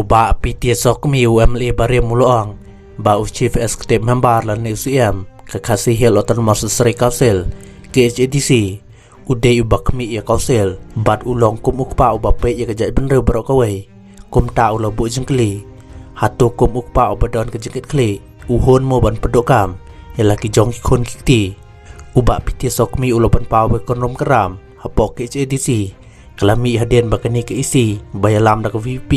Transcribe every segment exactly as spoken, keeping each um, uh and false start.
Bah P T Sawkmie, u M L A barim, u la ong ba u Chief Executive Member lane u C E M ka Khasi Hills Autonomous District Council, K H A D C, u dei uba khmih ïa ka Council bad u long kum u kpa uba peit ïa ka jaitbynriew baroh kawei. Kumta u la buh jingkylli, hato kum u kpa uba don ka jingkitkhlieh, u hun mo ban pynduh kam ïa la ki jong ki khun ki kti? U Bah P T Sawkmie u la pynpaw ba ka kynrum kynram hapoh K H A D C ka la mih hadien ba kane ka E C ba ïalam da ka V P P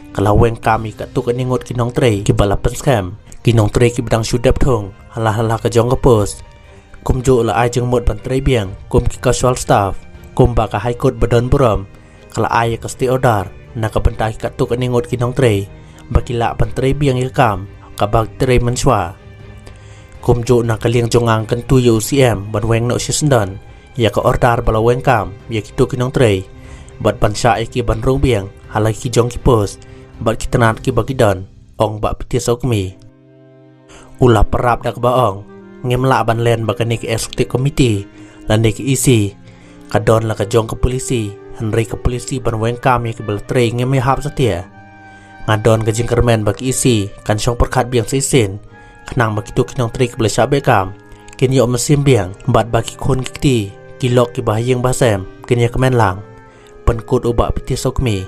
ka la weng kam ïa katto katne ngut ki nongtrei kiba la pynskhem, ki nongtrei kiba dang shu dep thung ha la ha la ka jong ka post. Kumjuh la ai jingmut ban trei biang kum ki casual staff, kumba ka High Court ba don burom ka la ai ïa ka stay order na ka bynta ki katto katne ngut ki nongtrei ba ki lah ban trei biang ïa ka kam kaba ki trei mynshuwa. Kumjuh na ka liang jong nga nga kyntu ïa u C E M ban weng noh shisyndon ïa ka order ba la weng kam ïa kito ki nongtrei bad ban shah ïa ki ban rung biang ha la ki jong ki post bad ki tnat kiba ki don, ong Bah P T Sawkmie. U la pyrshah da kaba ong, ngim lah ban len ba kane ka Executive Committee lane ka E C ka don la ka jong ka policy, hynrei ka policy ban weng kam ïa kiba la trei ngim ïahap satia. Nga don ka jingkyrmen ba ka E C kan shong pyrkhat biang sa shisien khnang ba kito ki nongtrei kiba la shah beh kam kin ïoh mynsiem biang bad ba ki khun ki kti, ki lok kiba ha ïing ba ha sem kin ïa kmen lang, pynkut u Bah P T Sawkmie.